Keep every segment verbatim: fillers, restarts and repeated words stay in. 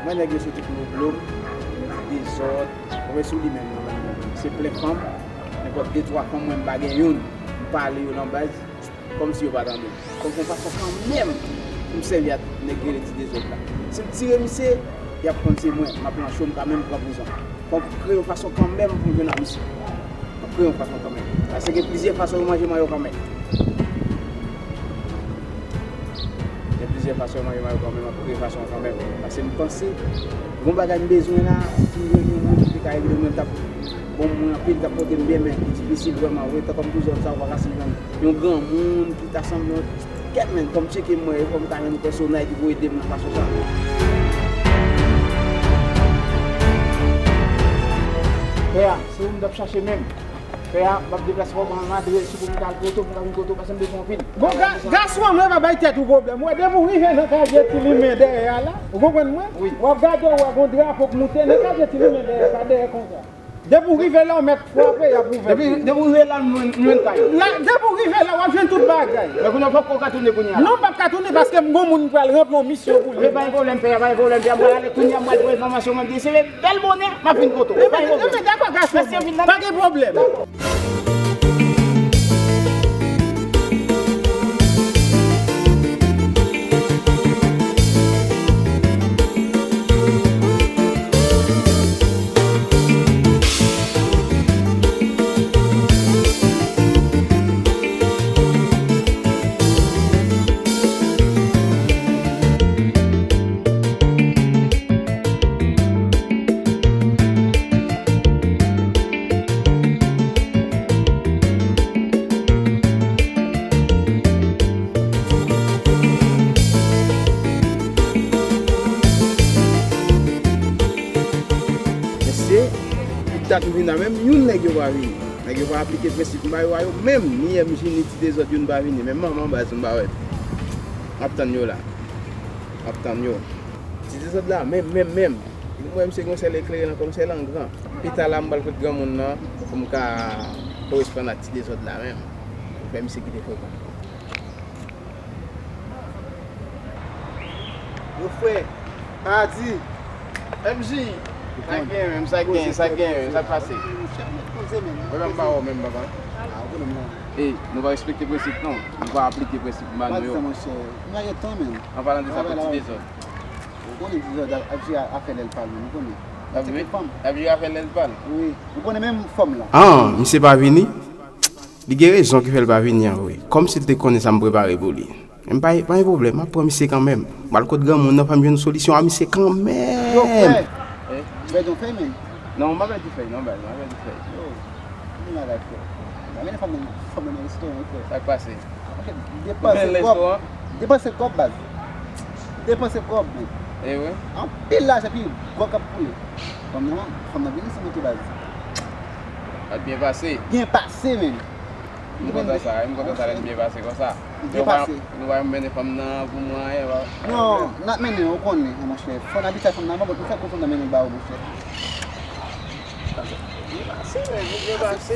Mwen nèg yo soti pou yo blo m, dezòd, mwen sou li menm nan. Se plen fanm, nenpòt de twa fanm mwen m pa gen youn, m pale yo nan baz, kòmsi yo pa tande m. Fò m fè yon fason kanmenm pou m sèvi ak nèg rele ti dezòd la. Si m tire misye, y ap konn se mwen, m ap nan cho, m ka menm pran prizon. Fò m kreye yon fason kanmenm pou m jwenn ak misye. M ap kreye yon fason kanmenm. Paske gen plizyè fason yo manje manyo kanmenm. Gen plizyè fason yo manje manyo kanmenm, m ap kreye fason kanmenm. Paske m panse, gon bagay m bezwen la, si m jwenn yon moun ki te ka ede mwen, l t ap bon pou mwen anpil, l t ap pote m byen, men li difisil vrèman vre. Tankou m toujou di sa, ou pa ka si jwenn yon granmoun ki ta sanble yon kèt, men, fò m tcheke mwen, fò m ta jwenn pèsonaj ki pou ede m nan fason sa. Frè a, se ou m t ap chache menm. Frè a, m ap deplase, fò w ban m adrès ou pou m ka al kote w, pou m ka vin kote w, paske m bezwen w anpil. Bon, ga-, gason an, mwen pa bay tèt ou pwoblèm. Ou wè, depi w rive nan kadye ti limen dèyè a la, ou konprann mwen? Wi. W ap gade, w wè gon drapo k moute nan kadye ti limen dèyè, pa dèyè konsa. Depi w rive la, w mèt frape, y ap ouvè. Depi, depi w rive la, m jwenn, m jwenn kay. La, depi w rive la, w ap jwenn tout bagay. Men kounye a, fòk ou ka tounen kounye a. Non, m p ap ka tounen paske m gon moun m pral ranpli yon misyon pou li. Men pa gen pwoblèm, pè a, pa gen pwoblèm, pè a. M pral ale kounye a, m pral pran enfòmasyon, mwen di, se bèl bonè, m ap vin kote w. Pa gen pwoblèm. Ebyen, dakò, gason. Mèsi anpil, pa gen pwoblèm. Mesye, tout dat m vin la, menm youn nèg yo pa vini. Nèg yo pa aplike prensip m ba yo a yo menm, ni M J ni Ti Dezòd youn pa vini, menm manman baz m pa wè. M ap tann yo la. M ap tann yo. Ti Dezòd la, menm, menm, menm. Mwen, misye gen yon sèl eklere nan kò m, sèl an gran. Pita la, m pral kot granmoun nan pou m ka koresponn ak Ti Dezòd la menm. Pou fè misye kite frekan. Yo, frè, pa di. M J, sa k gen menm, sa k gen, sa k gen, sa k pase? Mwen menm m pa wè w menm, papa. E, nou pa respekte prensip, non. Nou pa aplike prensip m ba nou yo. An palan de sa, pou Ti Dezòd. Ou konnen Ti Dezòd ap jwe afè lè l pa l menm, ou konnen. L ap jwe afè lè l pa l. Wi. Ou konnen menm fòm lan. Ah, misye pa vini? Li gen rezon ki fè l pa vini an vre. Kòmsi l te konnen sa m prepare pou li. Men pa, pa gen pwoblèm, m ap pran misye kanmenm. M al kot granmoun nan, fè m jwenn solisyon a misye kanmenm. Yo, frè. Bèdon fèy, men. Non, m pa pèdi fèy, non, baz, m pa pèdi fèy. Yo, m malad, frè. M ap mennen fanm nan, fanm nan nan restoran, frè. Sa k pase? Ou depanse kòb, depanse kòb, baz. Depanse kòb, men. E wi. Anpil lajan, epi bò k ap koule. Fanm nan, fanm nan vini sou mwen tou, baz. Sa t byen pase? Byen pase, men. M kontan sa, m kontan sa lè n byen pase konsa. Byen pase. Nou pa, nou pa mennen fanm nan pou mwen, anyen, pa. Non, n ap mennen, ou konnen, monchè. Fò n abitye ak fanm nan, bon, nou fè kou fanm nan mennen ba ou, monchè. Byen pase, men, nou byen pase.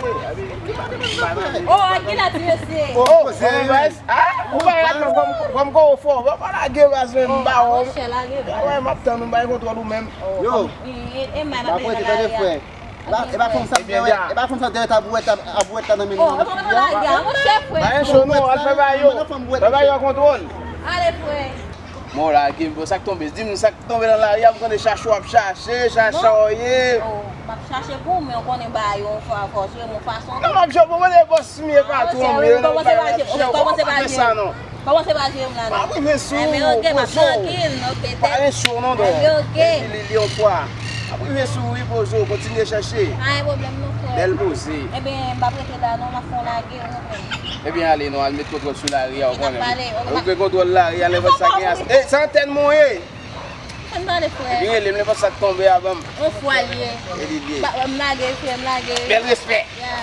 Oh, a ki la ti mesye? Oh, oh, oh, baz. Ah, ou pa rate non, fò m, fò m ko fò. Ou pa lage baz, men, m ba ou. Monchè, lage baz. Wè, m ap tann ou, m bay kontwòl ou menm. Yo. E, e, e, m ap rete tande, frè. E pa fanm sa dèyè, e pa fanm sa dèyè tabouwèt, tabouwèt la nan men nou. Oh, e pa fanm sa dèyè, monchè, frè. Ba yo cho non, al fè ba yo. Fè ba yo kontwòl. Ale, frè. Bon, lage m, sa k tonbe? Di m sa k tonbe nan lari a, m konn chache w ap chache, chache w ye. Oh, m ap chache pou ou, men ou konnen ba yo yon fwa fò, jere m yon fason. Non, m ap jere w, mwen de bòs m ye, patwon m ye, non, kòmanse pa jere, kòmanse pa jere m. Kòmanse pa jere m la, non. M ap rive sou ou, poze w. Pa gen cho non, non. Li, li, li yon fwa. M ap rive sou ou, wi, poze w, kontinye chèche. Pa gen pwoblèm, non, frè. Bèl poze. Ebyen, m p ap rete la, non, m ap fè yon lage, ou konprann. Ebyen, ale, non, al met kontwòl sou lari a, ou konnen. Ou gen kontwòl lari a, nenpòt sa gen as. E, se antèn mwen ye. Ann pale, frè. Epi rele m, nenpòt sa k tonbe a, ban m. On fwa l ye. E li l ye. M lage, frè, m lage. Bèl respè. Ya.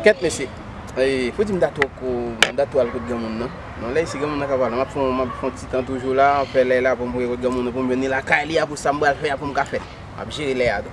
Kèt, mesye. E, fò di m ta twò ko, m ta twò al kot granmoun nan. Non, lè isi granmoun nan ka pale, m ap fè yon, m ap fè yon ti tan toujou la, fè lè la pou m rive kot granmoun nan, pou m jwenn li lakay li a, pou sa m pral fè a, pou m ka fè. M ap jere lè a tou.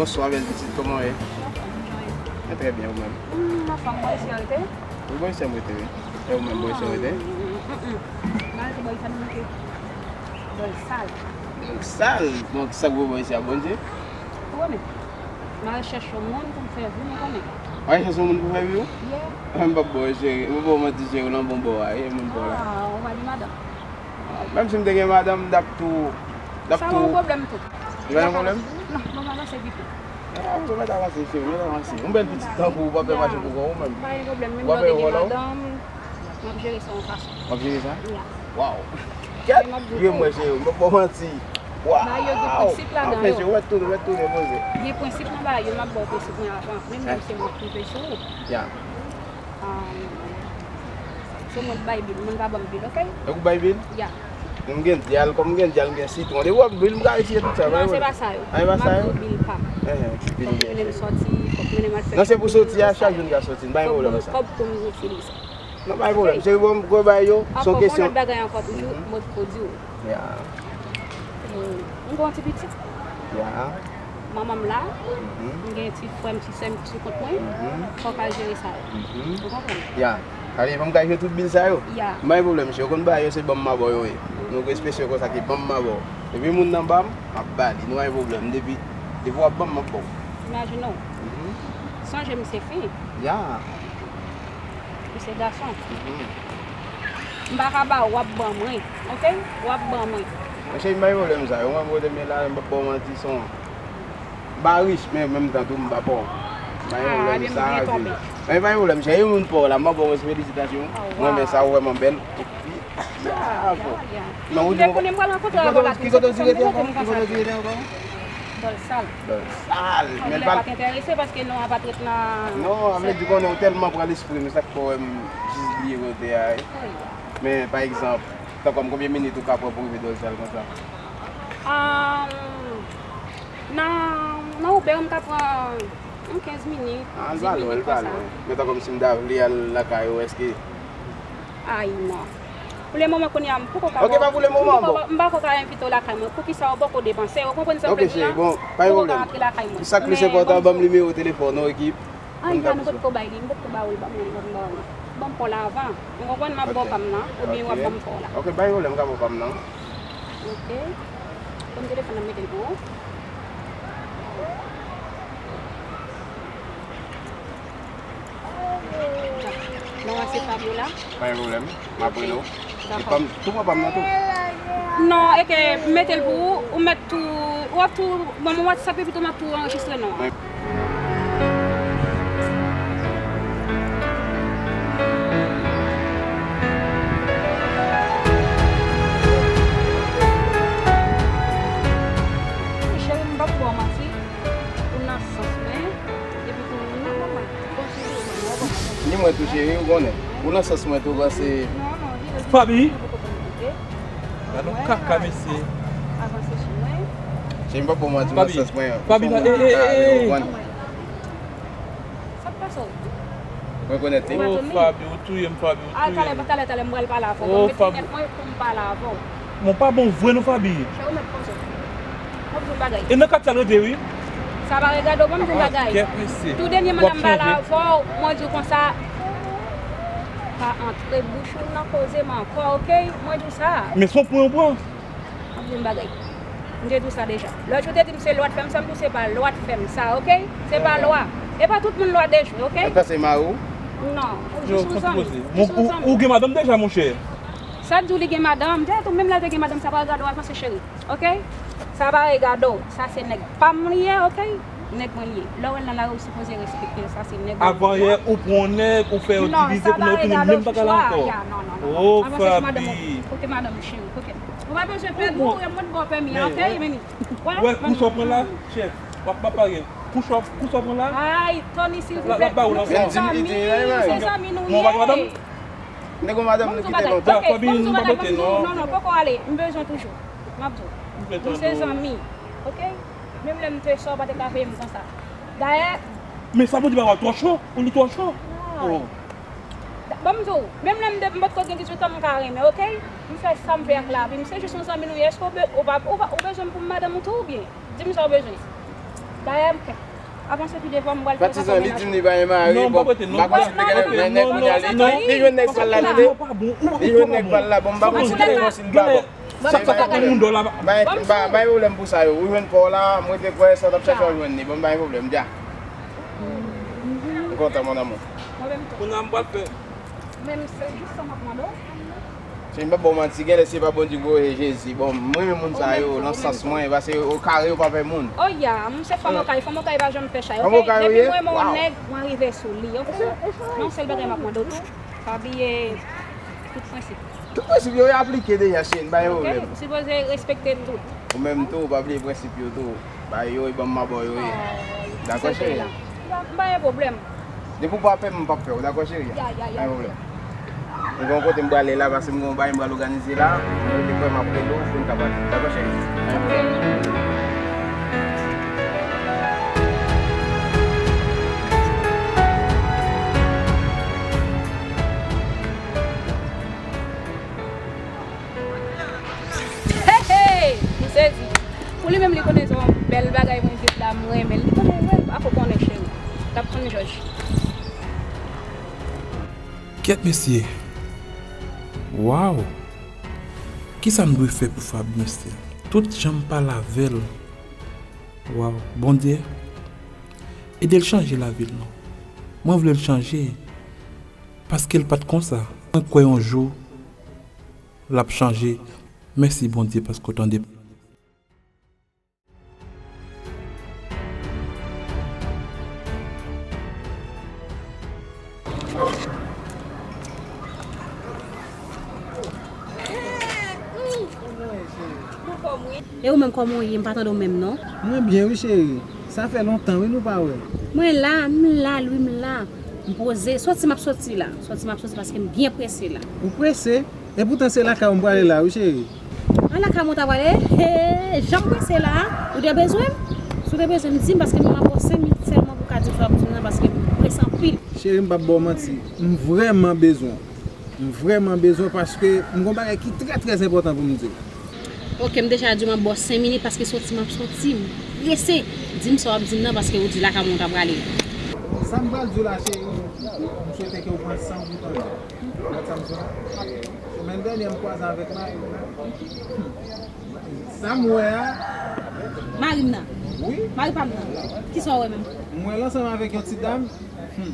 Bonswa bèl pitit, kòman w ye? Mwen trè byen, ou menm? M anfòm, bò isi w rete? Wi, bò isi a m rete, wi. E ou menm, bò isi w rete? Malgre bò isi a nou rete. Dòl sal. Dòl sal? Donk, sa k voye w bò isi a, Bondye? Ou konnen. M al chèche yon moun pou m fè vi m, ou konnen. W al chèche yon moun pou fè vi w? Yeah. M p ap ba w cheri, m p ap ba w manti cheri, w nan bon bò a, e moun pa w la. Ah, ou pa gen madanm? Menm si m te gen madanm, m t ap tou, m t ap tou. Sa pa yon pwoblèm tou. Li pa yon pwoblèm? Non, m p ap avanse ditou. Ah, ou mèt avanse, cheri, mèt avanse. Yon bèl pitit tankou w, w ap fè mache pou kò w menm. Pa gen pwoblèm, menm lè w te gen madanm, m ap jere sa yon fason. W ap jere sa? Ya. Waw. Kèt, vye mwen, cheri, m p ap ba w manti. Waw. Bagay yo gen prensip ladan yo. Anfen, cheri, ou mèt tounen, ou mèt tounen poze. Gen prensip nan bagay yo, m ap ba w prensip mwen avan, menm lè se mwen ki rive sou ou. Ya. Um, se mwen k bay bil, moun pa ban m bil, oke? Donk ou bay bil? Ya. M gen dyal, kòm m gen dyal, m gen sitwon. Depi w ap bil, m ka retire tout sa. Non, se pa sa yo. Ah, se pa sa yo? M ap di w bil pa m. Fòk m mennen m sòti, fòk m mennen m al fè shopping. Non, se pou sòti a, chak jou n ka sòti, n pa gen pwoblèm sa. Kòb pou m itilize. Non, pa gen pwoblèm. Se bon, m ko bay yo, se yon kesyon. Yon lòt bagay ankò toujou, mwen t ko di w. Ya. M gen yon ti pitit. Ya. Manman m la, m gen ti frè m, ti sè m ki sou kont mwen, fòk al jere sa yo. Ou konprann? Ya. Sa vle di fò m ka jere tout bil sa yo? Ya. M pa gen pwoblèm, cheri, ou konn bagay yo se ban m m a ba w yo ye. Nou respesye konsa ke ban m m a ba w. Depi moun nan ba m, m ap ba li, nou pa gen pwoblèm. Depi, depi w ap ban m, m ap ba w. Imajine w. Sonje m se fi. Ya. Ou se gason. M pa ka ba w, w ap ban mwen. Oke? W ap ban mwen. Mwen cheri, m pa gen pwoblèm sa yo. Mwen kote m ye la, m p ap ba w manti, son. M pa rich, men menm tan tou, m pa pòv. M pa gen pwoblèm sa. Men pa gen pwoblèm, cheri, yon moun pòv la, m ap ba w felisitasyon. Mwen renmen sa, ou vrèman bèl. Bravo. Men ou di m konnen m pral rankontre avè w la. Ki kote w di rete ankò? Ki kote w di rete ankò? Dòl sal. Dòl sal. Men pa t enterese paske non an pa t ret nan. Non, an vle di konnen ou tèlman pran lespri m, sa k fè w wè m jis bliye kote a. Men pa egzanp, tankou konbyen minit ou ka pran pou rive dòl sal konsa? Nan, nan Uber m ka pran yon kenz minit, dis minit konsa. Men tankou si m ta vle al lakay ou, èske Ay non. Pou le moman kounye a m poko ka. Ok, pa pou le moman, bon. M poko ka envite w lakay mwen. Poukisa ou poko depanse? Ou konprann sa m vle di la? Ok, cheri, bon, pa gen pwoblèm. Ou poko ka antre lakay mwen. Sa k plis enpòtan, ban m nimewo telefòn ou epi. Ay, ya, nou potko bay li, m potko ba ou l, ban m, ban m, ban m, ban m pa w la avan. Ou konprann, m ap ba w pa m nan, oubyen w ap ban m pa w la. Ok, pa gen pwoblèm, m ka ba w pa m nan. Ok. Ban m telefòn nan, m mete l pou ou. Non an se Fabiola. Pa gen pwoblèm. M ap rele w. Dakò. E pa m, tou pran pa m nan tou. Non, e ke m mete l pou ou, ou mèt tou, w ap tou ban m yon WhatsApp epi tou m ap tou anrejistre non an. Cheri, m p ap ba w manti. Ou nan sans mwen, epi tou nan moman. Ni mwen tou cheri, ou konnen. Ou nan sans mwen tou, paske. Faby! Gad yon kaka, mesye. Cheri, m p ap ba w manti, ou nan sans mwen. Faby, e, e, e, e. Sa k pase w? Rekonèt li. Oh, Faby, ou touye m, Faby, ou touye m. Talè, talè, talè, m pral pale avè w. Oh, Faby. Mwen pou m pale avè w. Mwen pa bon vre non, Faby. Cheri, ou mèt poze w. Mwen di w bagay. E nan kat sa l rete, wi. Sa pa regade w, mwen di w bagay. Tou dènye mandan m pale avè w, mwen di w konsa, pa antre bouch ou nan koze m ankò, oke? Mwen di w sa. Men se yon pwen ou pran. Mwen di w bagay. M te di w sa deja. Lòt jou ou te di m se lwa t fè m sa, m di w se pa lwa t fè m sa, oke? Se pa lwa. E pa tout moun lwa dejwe, oke? Ou panse mari w? Non. Jis yon zanmi. Ou gen madanm deja, monchè. Sa di w li gen madanm, dayè tou, menm lè l te gen madanm, sa pa regade w, al panse cheri. Oke? Sa pa regade w. Sa se nèg pa m li ye, oke? Nèg mwen li ye. Lè w wè l nan lari, ou sipoze respekte l, sa se nèg mwen li ye. Avan yè, ou pran yon nèg, ou fè yo divize, kounye a ou tounen, menm pa ka la ankò. Oh, Faby. Kote madanm ou, cheri? Kote? Ou pa bezwen pè, mwen mwen ba w pèmi a, oke? Vini. Wè, kou sa w pran la, chèf. W ap pa pare. Kou sa w pran la. Ay, Tony, silvouplè. Nou se zanmi, se zanmi nou ye. Nèg ou madanm nou kite lontan. Oke, ban m di w bagay, ban m di w, non, non, poko ale, m bezwen toujou. M ap di w. Nou se zanmi, oke? Menm lè m te sò, w pa te ka veye m konsa. Dayè. Men sa pou di bagay twò cho, ou li twò cho. Oh. Ban m di w, menm lè m de, m potko gen dizuit an, m ka renmen, oke? M fè sa m vle ak lavi m. Se jis yon zanmi nou ye, èske ou be-, ou pa, ou pa, ou bezwen m pou m madanm ou tou oubyen? Di m sa w bezwen. Dayè, m kwè. Avanse pi devan, m pral fè sa. Patizan, li di m li pa gen mari, bon, m pa konn si li te gen nèg, nèg kounye a li, li jwenn nèg pa l la, tande. Li jwenn nèg pa l la, bon, m pa konn si li te gen, si li pa bon. Sa, sa pa konn moun dò la. M pa, m pa, m pa gen pwoblèm pou sa yo. Ou jwenn pa w la, mwen te kwè sa w t ap chache w jwenn li. Bon, m pa gen pwoblèm, dja. M kontan, mon amour. Kounye a m pral fè. Men se jis sa m ap mande w. Cheri, m p ap ba w manti, genlè se pa Bondye ki voye Jezi. Bon, m renmen moun sa yo, nan sans mwen, paske yo kare, yo pa pè moun. Oh ya, m se fanm Okay, fanm Okay pa janm fè chay, okay? Fanm Okay yo ye? Depi m renmen yon nèg, mwen rive sou li, okay? Nan sèl bagay m ap mande w tou, pa bliye tout prensip. Tout prensip yo, yo aplike deja, cheri, m pa gen pwoblèm. Ok, ou sipoze respekte tout. Ou menm tou, pa bliye prensip yo tou. Ba yo, e ban m mabò yo ye. Dakò, cheri? M pa, m pa gen pwoblèm. Depi w pa pè m, m p ap pè w. Dakò, cheri? Ya, ya, ya. Pa gen pwoblèm. M gen yon kote m prale la, paske m gen yon bagay m pral òganize la. Mwen te kwè m ap rele w pou n ka pale. Dakò, cheri? Ok. Hey, hey! M sezi. Pou li menm, li konnen se yon bèl bagay mwen viv la, m renmen l. Li konnen, wi, afo konnen, cheri. L ap konn jòj. Kèt mesye. Waw! Kisa m dwe fè pou Fab, mesye? Tout jan m pale avè l. Waw, Bondye, ede l chanje lavi l non. Mwen vle l chanje, paske l pa t konsa. Mwen kwè yon jou, l ap chanje. Mèsi, Bondye, paske w tande. E ou menm, kòman w ye? M pa tande w menm non. Mwen byen wi cheri. Sa fè lontan wi nou pa wè. Mwen la, m la, Lwi, m la. M poze. Soti m ap soti la. Soti m ap soti paske m byen prese la. Ou prese? Epoutan se lakay ou m prale la wi cheri. A lakay mwen w ta prale? He, jan m prese la a, ou te bezwen m? Si w te bezwen m, di m, paske m ap ba w senk minit sèlman pou w ka di m sa w ap di m nan, paske m prese anpil. Cheri, m p ap ba w manti, m vrèman bezwen w. M vrèman bezwen w paske m gen yon bagay ki trè, trè enpòtan pou m di w. Oke, m deja di w m ap ba w senk minit paske soti m ap soti, m prese. Di m sa w ap di m nan paske ou di lakay mwen w ta prale. Sa m pral di w la, cheri, m swete ke w pran san w pou w tande. Gad sa m di w la. Semèn dènyè, m kwaze avèk mari m la. Sa m wè a. Mari m nan? Wi. Mari pa m nan? Kisa w wè menm? M wè l ansanm avèk yon ti dam. Hmm.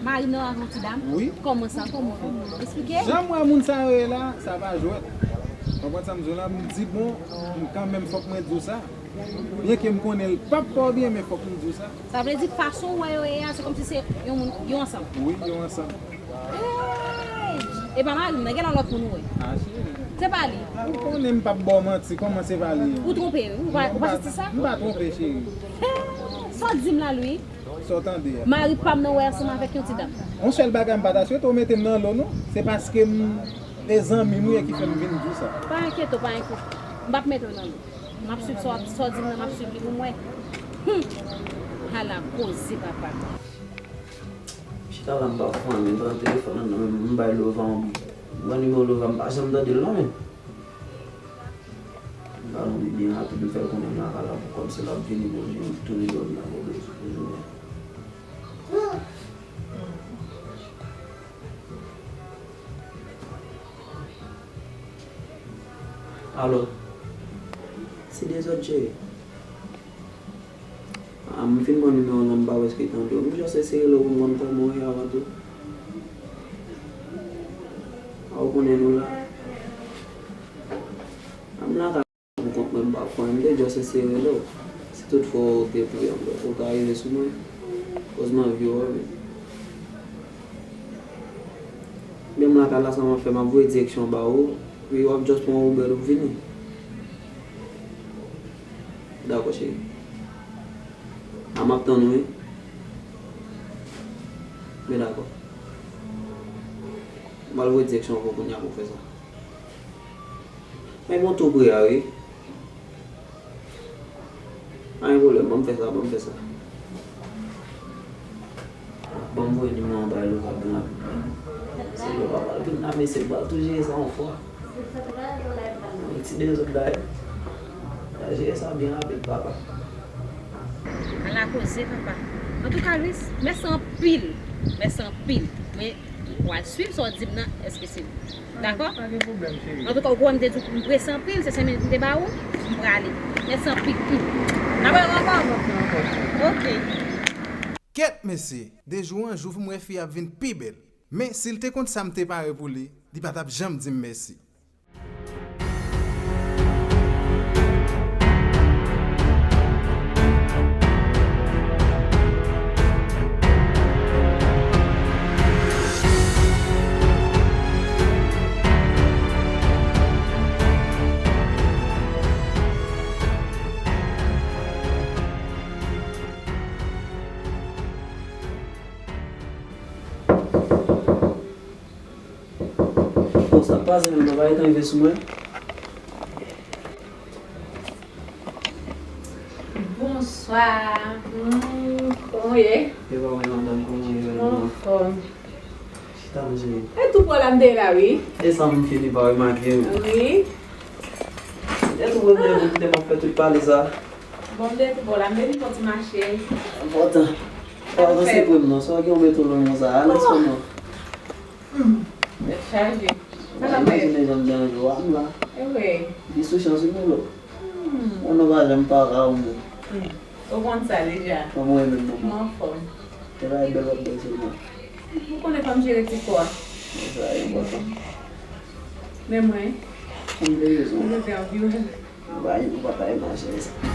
Mari m nan avèk yon ti dam? Wi. Kòman sa? Kòman? Kòman? Eksplike. Jan m wè moun sa yo ye la, sa pa jwèt. Konprann sa m di w la? M di, bon, m kanmenm fòk mwen di w sa. Byenke m konnen l p ap fè w byen, men fòk m di w sa. Sa vle di fason w wè yo ye a, se kòmsi se yon moun, yo ansanm? Wi, yo ansanm. Hey! E pa mari m nan, gen lòt moun ou wè? A, cheri. Se pa li. Ou konnen m p ap ba w manti, kòman se pa li? Ou twonpe, wi. Ou pa, ou pa santi sa? M pa twonpe, cheri. Hey! Sa w di m la, Lwi? Sa w tande a? Mari pa m nan wè ansanm avèk yon ti dam. Yon sèl bagay m pa ta swete w mete m nan lo, non. Se paske m, e zanmi m ou ye ki fè m vin di w sa. Pa enkyete w, pa enkyete w. M p ap mete w nan lo. M ap swiv sa w ap, sa w di m nan, m ap swiv li pou m wè. Hum! Ala koze, papa. M chita la, m pa fè anyen, m pran telefòn nan nan men m, m bay Lova yon bri. M pran nimewo Lova, m pa janm tande l non, men. M ba l yon bri byen rapid, m fè l konnen m lakay la pou kòb, si l ap vini pou l vini, m tounen dòmi avè l pou jounen. Alo. Se dezòd, cheri. A, m fin pran nimewo w la, m pa prèske tande w. M just eseye rele w pou m konn kòman w ye avan tou. A, ou konnen nou la. A, m lakay pou kont mwen, m pa fè anyen, m te just eseye rele w. Si tout fwa w te pre, ou ta rive sou mwen. Koz m anvi wè w, wi. Men m lakay la, sa m ap fè, m ap voye direksyon ba ou. Wi, w ap just pran Uber, w ap vini. Dakò, cheri. A, m ap tann ou, wi. Men dakò. M al voye direksyon pou kounya pou fè sa. Men bon, tou pre a, wi. Pa gen pwoblèm, ban m fè sa, ban m fè sa. Ban m voye nimewo an bay Lova byen rapid. Se Lova pral vin la, mesye, m pral tou jere sa yon fwa. Yon ti dezòd la, wi. Pral jere sa byen rapid, papa. Ala koze, papa. Antouka, Louis, mèsi anpil. Mèsi anpil. Men, m pral swiv sa w di m nan, èske se dakò? Pa gen pwoblèm, cheri. Antouka, ou konnen m te di w m prese anpil, se senk minit m te ba ou, m prale. Mèsi anpil. N ap wè ankò. Ok. Kèt, mesye, de jou an jou, m wè fi ap vin pi bèl. Men, si l te konn sa m te pare pou li, li pa t ap janm di m mèsi. Bon, sa k pase menm nan, pa gentan rive sou mwen? Bonswa. Hmm, kòman w ye? E pa w menm, madanm, kòman w ye menm? Mwen anfòm. Chita, non, cheri. E tou pwòl la m te ye la, wi. E sa m fini pa remake, wi. Wi. E tou pwòl la m te m ap fè tout pale sa. Bon, m te tou pwòl la, m te vin fè yon ti mache. Enpòtan. Pa avanse pou m non, sa w gen yon meto long konsa, alèz kòman? Hmm, tèt chaje. Sa k ap fèt? Imajine jan m deranje w a, m la. E vre? Li sou chans wi, Milo. Hmm. Mwen non pa janm pa ka ou menm. Hmm. Ou konn sa deja. Kòman w ye menm, manman? Mwen anfòm. E bagay bèl w ap bèl sèlman. Ou konnen fò m jere ti kò a. Sa enpòtan. Men mwen. Ou gen rezon. Mwen te anvi wè l. Bay, ou pa bay manje sa.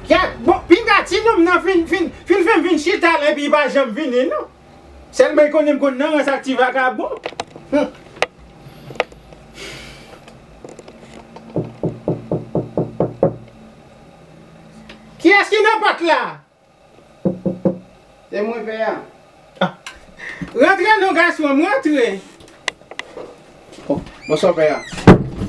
Kèt, bon, pinga ti nonm nan fin, fin, fin fè m vin chita la epi li pa janm vini, non. Sèlman li konnen m konn nan rans ak ti vakabon. Hum. Kiyès ki nan pòt la? Se mwen, pè a. Ah. Rantre non, gason, rantre. Bon, bonswa, pè a.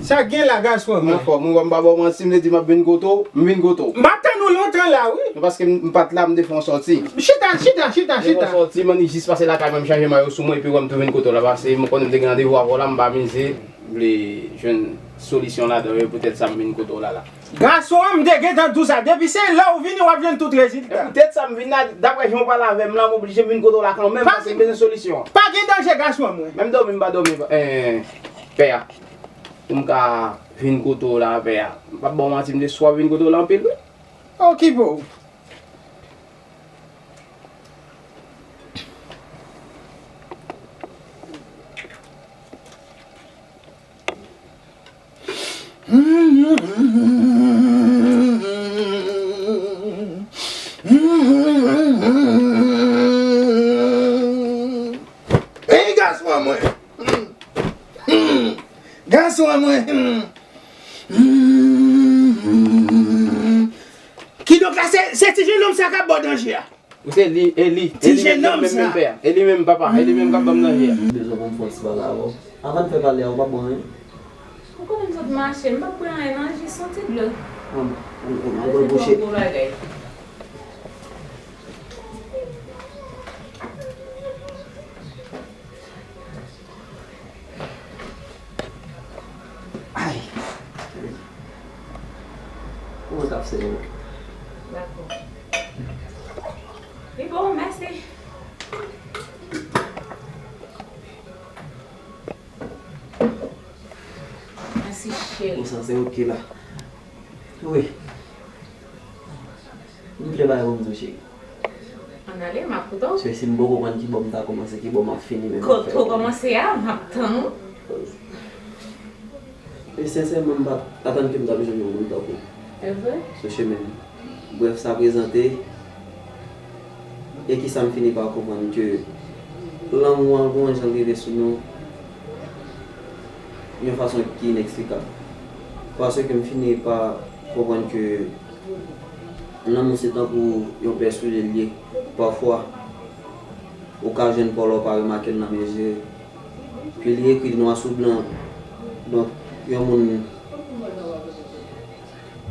Sa k gen la, gason mwen? Mwen anfòm, wi, m pa ba w manti, m te di m ap vin kote w, m vin kote w. M ap tann ou lontan la, wi. Non, paske m, m pa t la, m te fè yon sòti. Chita, chita, chita, chita. M te fè yon sòti, m annik jis pase lakay mwen, m chanje mayo sou mwen, epi wè m tou vin kote w la, paske m konnen m te gen randevou avè w la, m pa mize, m vle jwenn solisyon ladan yo, poutèt sa m vin kote w la, la. Gason an, m te gentan di w sa. Depi se lè w vini, w ap jwenn tout rezilta. E poutèt sa m vin la, daprè jan w pale avè m la, m oblije m vin kote w la kanmenm, paske m bezwen solisyon. Pa gen danje, gason an mwen. Menm dòmi, m pa dòmi, eh, pè a. Pou m ka vin kote w la, pè a. M p ap ba w manti, m te swa vin kote w la anpil, wi. Okipe w. Ey, gason an mwen! Gason an mwen! Kidonk la, se, se ti jenòm sa k ap ba w danje a. Ou se li, e li, e li menm, menm, menm, pè a. E li menm, papa, e li menm k ap ban m danje a. M bezwen konn fon ti pale avè w. Avan n fè pale a, ou pa bon, hein? Ou konnen m sot mache, m pa t pran anyen non, jis yon ti dlo. An, an, an, an, an, bouche. Gwo bagay. Ay. Kòman t ap sere la? Dakò. Li bon, mèsi. Mèsi, cheri. Bon, sa se oke la. Wi. M gen bagay pou m di w, cheri. Ann ale, m ap koute w. Se si m poko konn ki bò m ta kòmanse, ki bò m ap fini, men m ap fè. Kote w kòmanse a, m ap tann ou. E sensèman, m pa t atann ke m ta bezwen yon moun tankou w. E vre? Sou chemen m. Brèf, sa prezante. E kisa m fini pa konprann ke lanmou an gon jan l rive sou nou yon fason ki ineksplikab. Paske m fini pa konprann ke lanmou se tankou yon pè soulye l ye. Pafwa, ou ka jwenn pa w la, ou pa remake l nan mezi. Ke li ekri nwa sou blan. Donk, yon moun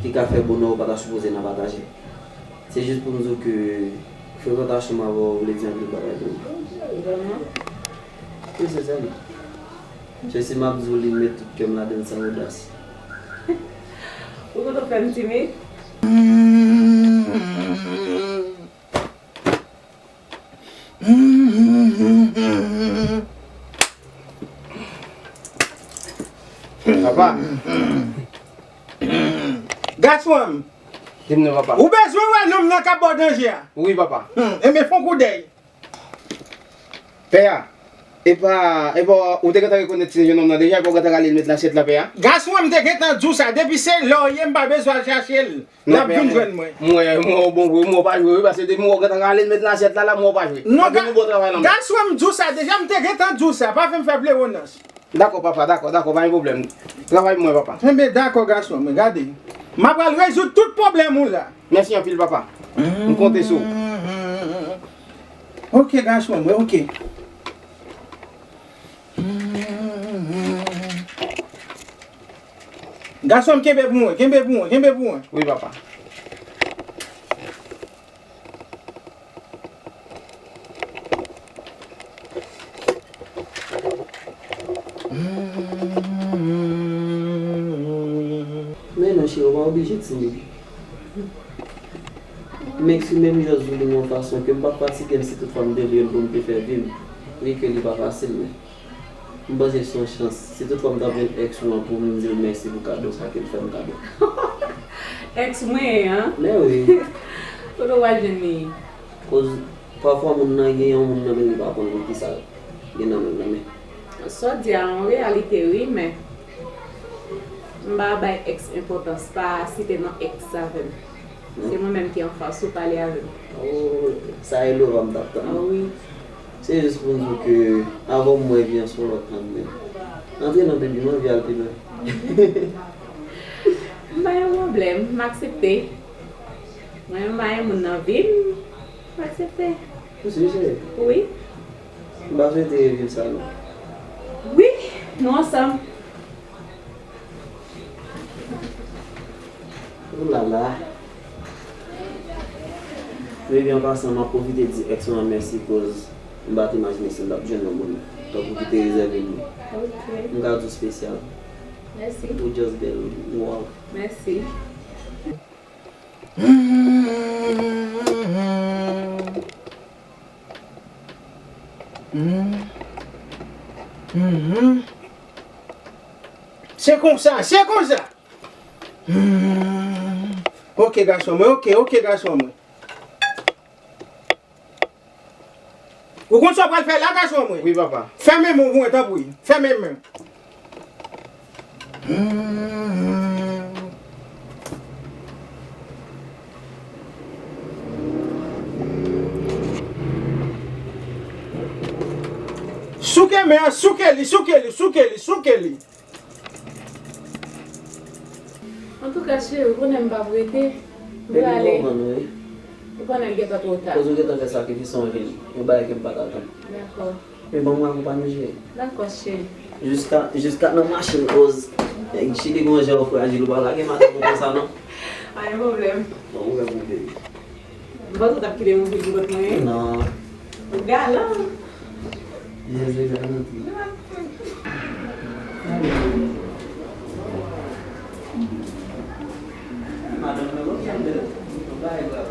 ki ka fè bonè w pa ta sipoze nan pataje. Se jis pou m di w ke frekantasyon m avè w vle di anpil bagay pou mwen. Vrèman? Wi, se sèl. Se si m ap di w li, m met tout kè m ladan l san odas. Ou kontan fè m timid? Papa. Gason m. Di m non, papa. Ou bezwen wè nonm nan k ap ba w danje a? Wi, papa. Hmm, enben fè yon koudèy. Pè a, epa, epa, ou te gentan rekonèt ti jennonm nan deja, epa ou gentan rale l met nan asyèt la, pè a? Gason an, m te gentan di w sa, depi se lè w ye, m pa bezwen al chache l. L ap vin jwenn mwen. M wè, m wè w bon vre, m wè w pa jwe, wi, paske depi m wè w gentan rale l met nan asyèt la, la, m wè w pa jwe. Non, bon travay, lanmò. Gason an, m di w sa deja, m te gentan di w sa, pa fè m fè plewonans. Dakò, papa, dakò, dakò, pa gen pwoblèm. Travay pou mwen, papa. Enben, dakò, gason mwen, gade. M ap pral rezoud tout pwoblèm ou la. Mèsi anpil, papa. M konte sou ou. Ok, gason mwen, ok. Gason m, kenbe pou mwen, kenbe pou mwen, kenbe pou mwen. Wi, papa. Men non, cheri, ou pa oblije timid. M eksprime m jès di w li nan yon fason ke m p ap fatige m si toutfwa m te vle l pou m te fè vi m. Vi ke li pa fasil, men. M panse se yon chans. Si toutfwa m ta jwenn ex ou an pou m di l mèsi pou kado sa ke l fè m kado. Ex mwen an? Men wi. Kote w al jwenn li? Koz pafwa moun nan gen yon moun nan men li pa konn poukisa gen nan men l nan men. Sa w di a yon reyalite wi, men m pa bay ex enpòtans, pa site non ex avè m. Se mwen menm ki anfas ou pale avè m. Oh, sa e Lova m t ap tann. Ah wi. Se jis pou m di w ke avan m wè vi an se yon lòt moun, men antre nan baby, m anvi al pi lwen. M pa gen pwoblèm, m aksepte. Mwen menm m pa gen moun nan vi m, m aksepte. Ou si, cheri? Wi. M pa swete reviv sa non. Wi, nou ansanm. Ou la la. Baby, an pasan, m ap pwofite di ex mwen an mèsi koz m pa t imajine si m t ap jwenn yon moun tankou ki te rezève m li. Ok. M ka di w spesyal. Mèsi. Ou just bèl. Wow. Mèsi. Se konsa, se konsa. Hmm. Ok, gason mwen, ok, ok, gason mwen. Ou konn sa w pral fè la, gason mwen? Wi, papa. Fèmen men w pou mwen, tanpri. Fèmen men. Hmm. Souke men an, souke li, souke li, souke li, souke li. Antouka, cheri, ou konnen m p ap rete. M prale. Baby, m konprann ou, wi. Ou konnen l gentan twò ta. Koz ou gentan fè sakrifis an vil, yon bagay ke m pa t atann. Dakò. Men ban m akonpanye w, cheri. Dakò, cheri. Jiska, jiska nan machin, koz nèg Chili gon jan ou frajil, ou pa lage madanm ou konsa, non. Pa gen pwoblèm. Ban m wè pou w, baby. M panse w t ap kite m vin kot mwen wi. Non. Ou galan. Jezi garanti. Madanm nan bon tande. Bagay grav.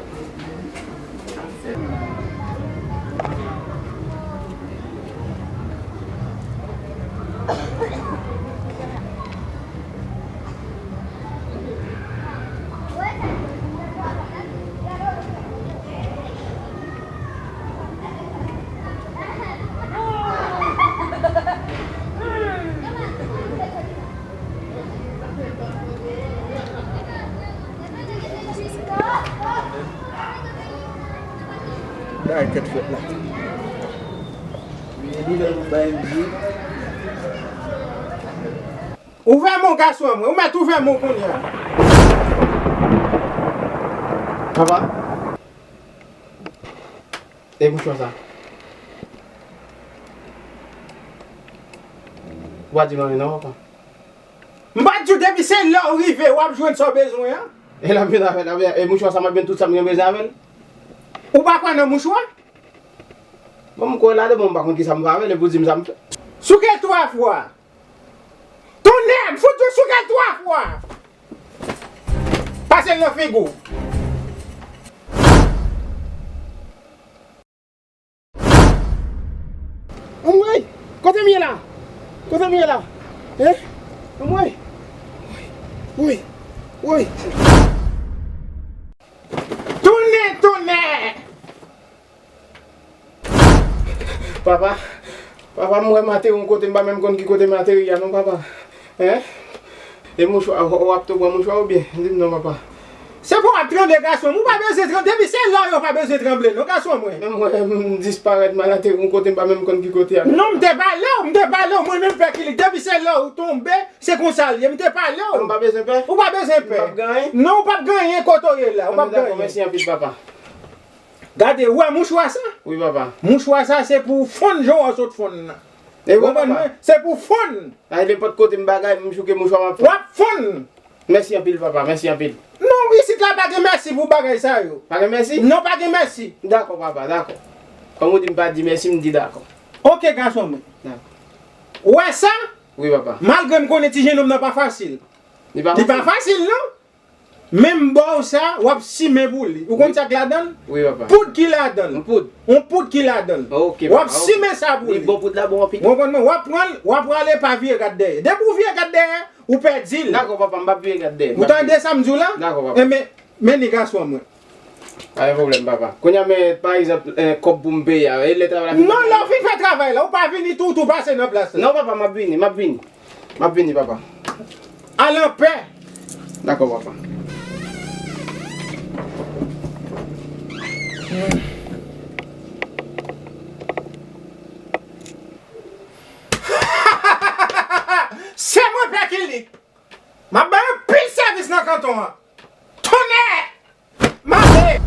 Bagay tèt frèt la. Li lè pou bay M J. Ouvè men w, gason an mwen. Ou mèt ouvè men w kounye a. Papa. E mouchwa sa. Ou pa di m anyen non, papa. M pa t di w depi se lè w rive, w ap jwenn sa w bezwen an. E l ap vin avè l, e mouchwa sa m ap jwenn tout sa m gen bezwen avè l. Ou pa kwè nan mouchwa? Bon, m kwè ladan, bon, m pa konn kisa m fè avè l, epi w di m sa m fè. Souke l twa fwa. Tonnè, m fout ou souke l twa fwa. Pase l nan figi w. Anmwey! Kote m ye la? Kote m ye la? Hein? Anmwey! Woy! Woy! Tonnè, tonnè! Papa, papa, m wè m ateri yon kote, m pa menm konn ki kote m ateri a non, papa. Hein? E mouchwa, w, w ap tou pran mouchwa oubyen? Di m non, papa. Se pou w ap tranble, gason m, ou pa bezwen tranble. Depi se lè w pa bezwen tranble non, gason mwen. Men mwen, m disparèt, m al ateri yon kote, m pa menm konn ki kote a. Non, m te pale w, m te pale w, mwen menm Pè Kilik. Depi se lè w tonbe, se konsa l ye, m te pale w. M pa bezwen pè? Ou pa bezwen pè. M p ap gen anyen? Non, ou p ap gen anyen kote w ye la, ou p ap gen anyen. Mèsi anpil, papa. Gade, ou wè mouchwa sa? Wi, papa. Mouchwa sa, se pou w fonn jan w sot fonn nan. E wi, papa. Ou konprann mwen? Se pou w fonn. Ay, nenpòt kote m bagay, m chouke mouchwa, m ap fonn. W ap fonn. Mèsi anpil, papa, mèsi anpil. Non, isit la pa gen mèsi pou bagay sa yo. Pa gen mèsi? Non, pa gen mèsi. Dakò, papa, dakò. Kòm ou di m pa di mèsi, m di dakò. Oke, gason mwen. Dakò. Ou wè sa? Wi, papa. Malgre m konnen ti jennonm nan pa fasil. Li pa fasil. Li pa fasil, non. Men m ba w sa, w ap simen pou li. Ou konn sa k ladan l? Wi, papa. Poud ki ladan l. Yon poud? Yon poud ki ladan l. Oke, papa, oke. W ap simen sa pou li. Li bon, poud la bon anpil. Ou konprann mwen? W ap pran l, w ap rale, pa vire gad dèyè. Depi w vire gad dèyè, ou pèdi l. Dakò, papa, m p ap vire gad dèyè. Ou tande sa m di w la? Dakò, papa. Enben, men li gason mwen. Pa gen pwoblèm, papa. Kounye a, men, pa egzanp, eh, kòb pou m peye a, e lè travay la fin? Non, lè w fin fè travay la, ou pa vini tou, tou pase nan plas la. Non, papa, m ap vini, m ap vini. M ap vini, papa. Al anpè. Dakò, papa. Se mwen, Pè Kilik. M ap bay anpil sèvis nan kanton an. Tonnè! Mande!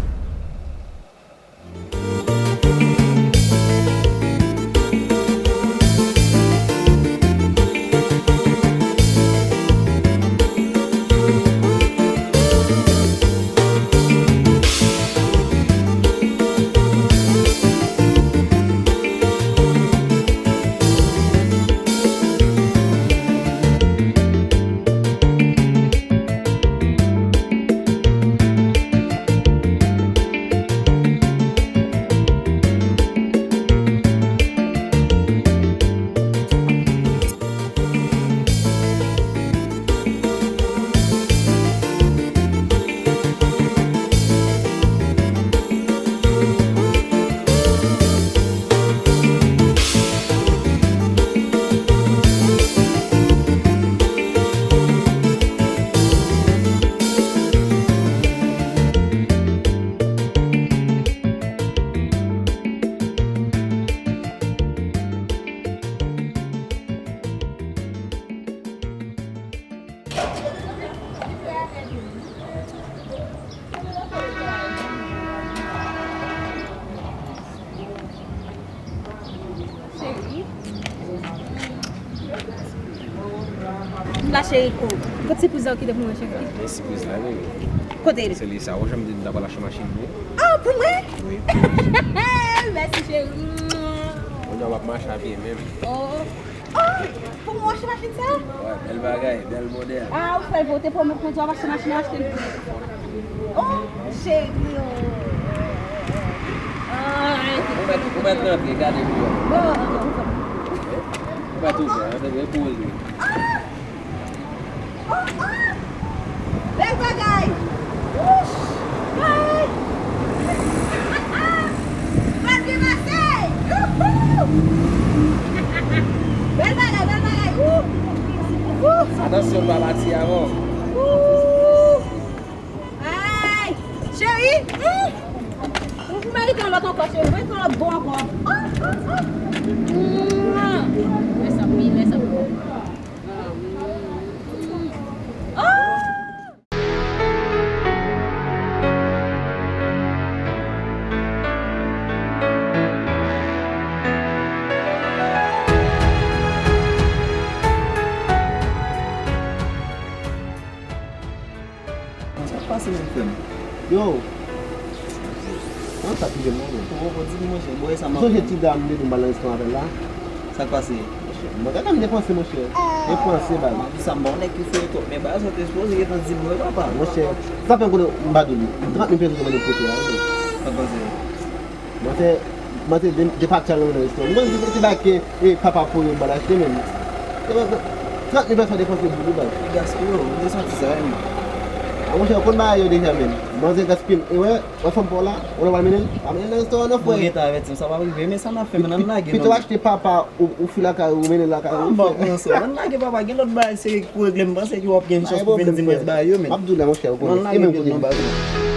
Cheri. La cheri, ko-, kot sipriz la ou kite pou mwen, cheri? Men sipriz la, bebe. Kote li? Se li sa. Ou janm di m ta pral achte machin pou ou? Ah, pou mwen? Wi. Mèsi, cheri. Kounye a w ap mache a pye menm. Oh. Oh, pou mwen achte machin sa? Wè, bèl bagay, bèl modèl. Ah, ou fè l vote pou mwen, pou mwen di w ap achte machin, ou achte l pou mwen. Oh, cheri, oh. Ah, ou mèt, ou mèt rantre, gade pou wè. Bon. Ou mèt ouvè, rantre, e pou ou li. Ah! Oh, oh! Bèl bagay! Wouch! Ay! Pral byen pase! Youhou! Bèl bagay, bèl bagay! Wouh! Wouh! Atansyon, pa pati avan. Wouh! Ay! Cheri! Hmm! Ou merite yon lòt ankò, cheri. Merite yon lòt bon ankò. Oh, oh, oh! Mwa! Lè sa pi, lè sa pi. Sa k pase menm, frè m? Yo! An, sa pi byen mwen. Ou poko di m, monchè, bò e sa m ap... Sonje ti dam de nou ba nan restoran avè l la? Sa k pase? Monchè, mwen gade m depanse, monchè. Depanse, bay. M ap di sa, m pa yon nèg ki fou twòp, men bagay sa w te sipoze gentan di m, wi, papa. Monchè, sa fè m konnen m pa dou li. Trant mil peso te mande m prete a, wi. Sa k pase? Mwen te, mwen te de, depatcha nan restoran. Mwen te, te bay ke, e, papa pou yo ba l achte, men. E, mwen, trant mil peso depanse pou li, bay. Li gaspiye, ou te santi sa, wi. A, monchè, ou konn bagay yo deja, men. Manzè gaspiye, e, wè, wè fanm pa w la, ou la pral mennen l, pa mennen l nan restoran, non, frè. Ou gentan avèti m, sa p ap rive, men sa n ap fè, men ann lage, non. Pito achte papa ou, ou fi lakay ou, mennen l lakay ou, frè. An, bon, pran sa. Ann lage, papa, gen lòt bagay serye ki pou regle, m panse ke w ap gen chans pou vin di m rès bagay yo, men. M ap di w la, monchè, ou konnen. Ann lage, e menm kote m ba ou.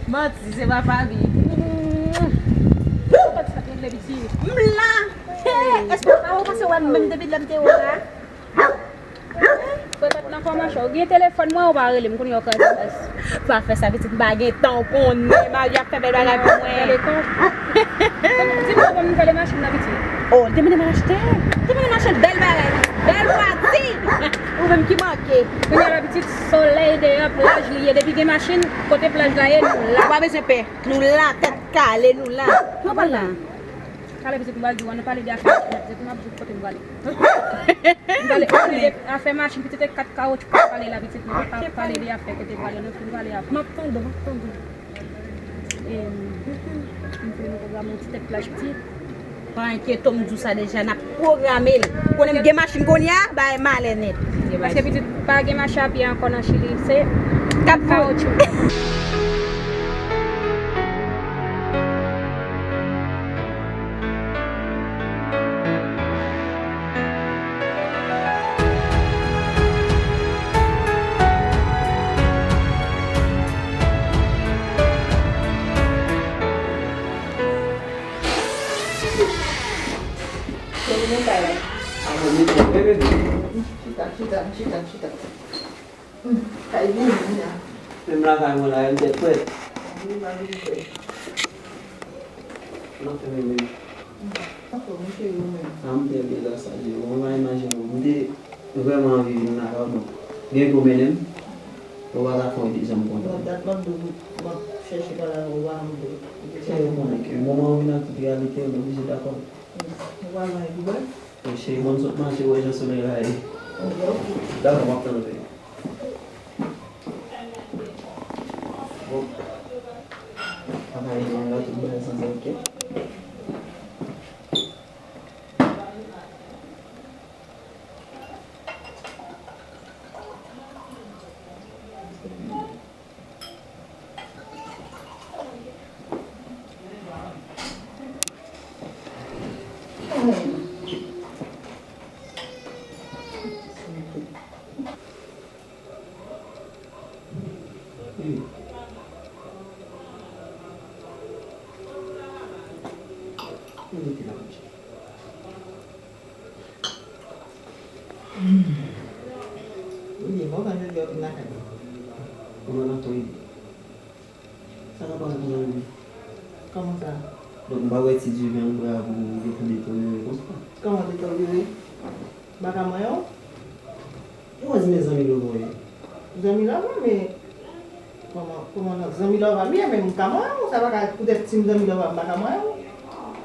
Manti, se pa Faby. Ou pa t sa regle piti. M la. Hey, èske pa ou pase wè m menm depi lè m te wè w la? Frè, pa t nan fòmasyon. Ou gen telefòn mwen, ou pa rele m, kounye a w kraze baz. Pa fè sa, pitit, m pa gen tan, ou konnen, Maria ap fè bèl bagay pou mwen. Di m ou ban m nouvèl machin nan, pitit. Oh, li te mande m al achte. Li te mande m achte bèl bagay. Bèl pati. Ou menm ki manke. Kounye a la, pitit, solèy deyò, plaj li ye. Depi gen machin, kote plaj la ye, nou la. Ou pa bezwen pè. Nou la, tèt kale, nou la. Ou pa la. Talè pitit m pral di w, ann pale de afè machin, pitit m ap di w kote m prale. M prale, m prale de afè machin, pitit e kat kawotchou k ap pale la, pitit m pa ka pale de afè kote m prale, non, m fin pale avè w. M ap tande w, m ap tande w. E, m fin pwograme yon ti tèt plaj pitit. Pa enkyete w, m di w sa deja, n ap pwograme l. Konnen m gen machin kounye a, bay malè nèt. Paske pitit pa gen mache a pye ankò nan Chili, se kawotchou. Chita, chita, chita, chita. Kay vini, vini a. Menm lakay mwen la, m tèt frèt. Wi, m a vin frèt. Nan fè menm. Anfòm, wi, cheri, ou menm? A, m trè byen, gras a Dye. Bon, ou pa imajine w. M te vrèman anvi vin lakay ou, donk, gen pou mennen m. Ou pa ka fè yon dezyèm kontak. Bon, dat m ap di w, m ap chèche pale avè w, ou pa janm vle. Cheri, ou konnen ke moman ou vin ak tout reyalite, ou oblije dakò. Ou pa gen pou bwè? Cheri, bon, sot mache, wè jan solèy la ye. Dakò, m ap tann ou. Bon. Apre, mwen la, tout bagay sanble oke. Wi, bon, sa vle di w vin lakay mwen. Kòman nan ton ide? Sa ka parèt yon jan ide. Kòman sa? Donk, m pa wè ti Dieu gen yon bra pou ou gen pou deteryore konsa. Kòman deteryore? M pa ka manyen w? Ou wè di men zanmi love ou ye? Zanmi love mwen, men kòman, kòman nan zanmi love m ye, men m ka manyen w, sa pa ka poutèt si m zanmi love m pa ka manyen w.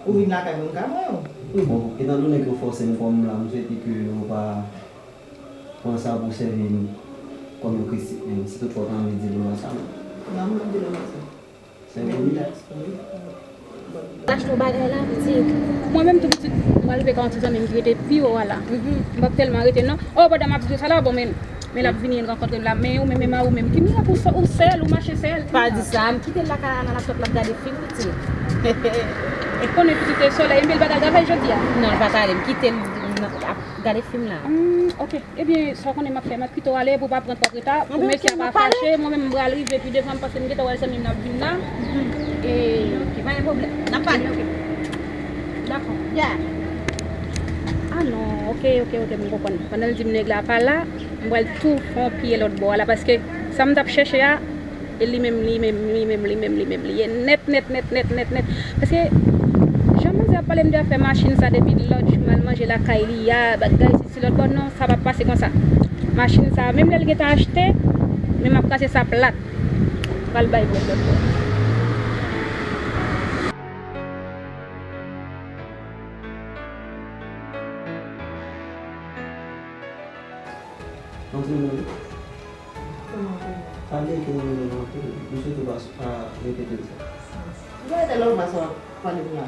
Ou vin lakay mwen, m ka manyen w. Wi, bon, etandone ke w fòse m kòm m la, m swete ke ou pa pran sa pou sèvi m kòm yon kritik, men si toutfwa w ta anvi di Lola sa, non. Non, m p ap di Lola sa. Achte yon bagay la, pitit. Mwen menm tou, pitit, mwen rive ka yon ti zanmi m ki rete pi wo a la. M p ap tèlman rete, non. Oh, pandan m ap di w sa la, bon, men, men l ap vini rankontre m la. Men ou menm, men mari w menm, ki mirak ou sè-, ou sèl, ou mache sèl. Pa di sa, m kite l lakay la, nan laptòp, l ap gade fim, pitit. Ou konnen pitit e solèy, men l pa t al travay jodi a? Non, l pa t ale, m kite l nan, ap gade fim la. Hmm, ok. Ebyen, sa w konnen m ap fè, m ap kite w ale pou w pa pran twòp reta, pou mesye a pa fache. Mwen menm, m pral rive pi devan, m panse m gentan wè zanmi m nan ap vin la. E, ok, pa gen pwoblèm. N ap pale. Ok. Dakò. Ya. Non, ok, ok, ok, m konprann. Pandan l di m nèg la pa la, m pral tou fè yon pye lòt bò a la, paske sa m t ap chèche a, e li menm, li menm, li menm, li menm, li menm, li ye nèt, nèt, nèt, nèt, nèt, nèt. Paske, jan manzè ap pale m de afè machin sa depi lòt jou m al manje lakay li a, bagay sesi lòt bò, non, sa p ap pase konsa. Machin sa, menm lè l gentan achte, men m ap krache sa plat. Pral bay pwèt lòt bò. Antre non. Pale ke nou renmen anpil. Nou swete w pa, pa repete l sa. Ou pa wè tèlè w pa sa w ap pale m la.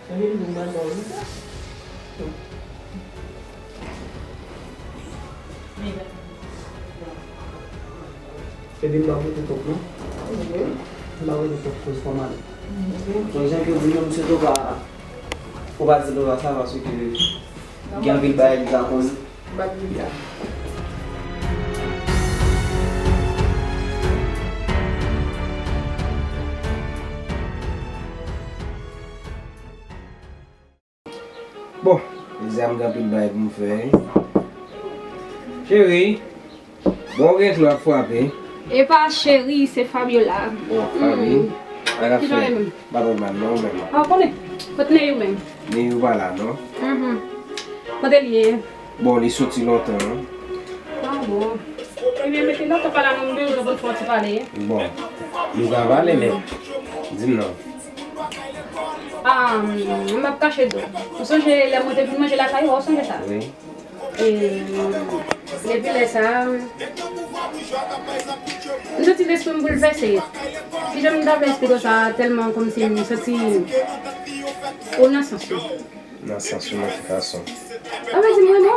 Chanje li pou m pale ba w vite. Epi m pa pote kòb non. M pa pote kòb pou fò mal. Donk jan ke ou di non, m swete w pa, ou pa di l sa paske gen anpil bagay li pa konn. Bat li la. Bon, mezanmi, gen anpil bagay pou m fè wi. Cheri, bon, gen klo ap frape. E pa cheri, se Fabiola. Oh, Fabi. Mm. Sa k ap fèt? Kijan w ye menm? M pa twò mal non, ou menm? Ah, ou konnen. Kot Neyou menm? Neyou pa la non. Mhm. Kote l ye? Bon, li soti lontan non. Ah bon. Ebyen, mete lontan pa la non, m bezwen pou n fè yon ti pale. Bon, nou ka pale, men di m non. Ah, m ap kache do. Ou sonje lè mwen te vin manje lakay ou, ou sonje sa? Wi. E, depi lè sa, m santi lespri m boulvèse. Kijan m ta vle esplike w sa tèlman kòmsi m santi ou nan sans ou. Nan sans ou, nan ki fason? Sa vle di m renmen w.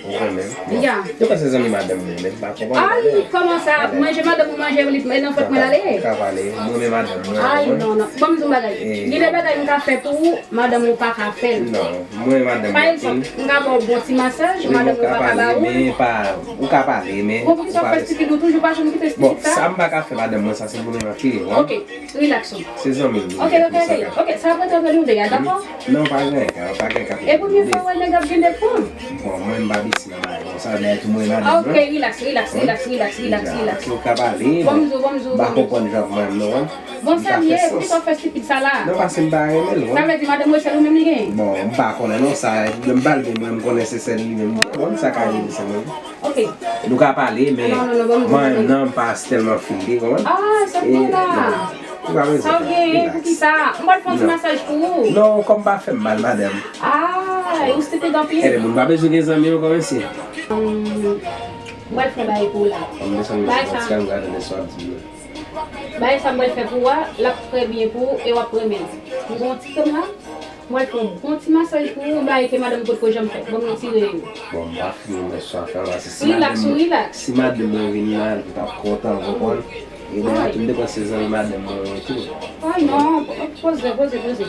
Ou renmen m? Ya. Bon. Yo pa se zanmi madanm mwen, men m pa konprann. Ay, kòman sa? Manje madanm ou manje, li, e nan fòt mwen l ale? Ka pale, mwen renmen madanm mwen. Ay, non, non. Ban m di w yon bagay. Gen de bagay m ka fè pou ou, madanm ou pa ka fè l. Non, mwen renmen madanm mwen. Pa egzanp, m ka ba w bon ti masaj, madanm ou pa ka ba ou. Men pa, ou ka pale, men ou pa fè stipid, ou toujou pa janm kite stipid sa. Bon, sa m pa ka fè madanm mwen, sa se pou nou nan kè, wi. Ok. Relax ou. Se zanmi m. Ok, ok, ok. Ok, sa ap rete antre nou de a, dakò? Non, pa gen ka, pa gen ka. E premye fwa w wè nèg ap gen de fanm? Bon, mwen m pa bisi nan bagay konsa, dayè tou mwen madanm mwen. Ok, relax, relax, relax, relax, relax, relax. Ou ka pale, bon, m pa konprann jan mwen non. Bon, sa l ye, poukisa w fè stipid sa la? Non, paske m pa renmen l, wi. Sa vle di madanm ou e sèl ou menm li genyen? Bon, m pa konnen non, sa, m pa l gen mwen, m konnen se sèl li menm. Bon, sa ka rive se mwen. Ok. Nou ka pale, men mwen nan m pa tèlman file, konprann? Ah, sa k gen la? Ou pa bezwen. Sa w gen, poukisa? M pral fè yon ti masaj pou ou. Non, kòm pa fè m mal, madanm. Ah, ou stipid anpil. Ebyen, moun pa bezwen gen zanmi ankò, mesye. M pral fè bagay pou ou la. Bagay sa. Bagay sa m pral fè pou ou a, l ap trè byen pou ou e w ap renmen l. M gen yon ti krèm la. Mwen fè yon bon ti masaj pou ou, yon bagay ke madanm ou potko janm fè. Ban m retire yo. Bon, m pa fini, men sa fè anba, se si madanm mwen, si madanm mwen vin la, li t ap kontan, ou konprann? E bon, tou m te panse se zanmi madanm mwen tou. Ay, non, poze, poze, poze.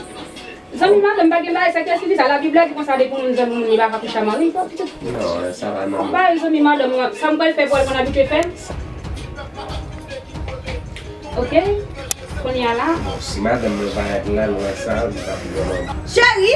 Zanmi madanm pa gen bagay sa, kiyès ki di sa? Labib la di konsa, depi yon moun zanmi moun, li pa ka kouche ak mari l, pitit. Non, sa pa nòmal. Ou pa zanmi madanm mwen, sa m pral fè pou al konn abitye fè l? Ok? Kounye a la. Bon, si madanm mwen pa ret la, lwen sa, li pa pi vrèman. Cheri,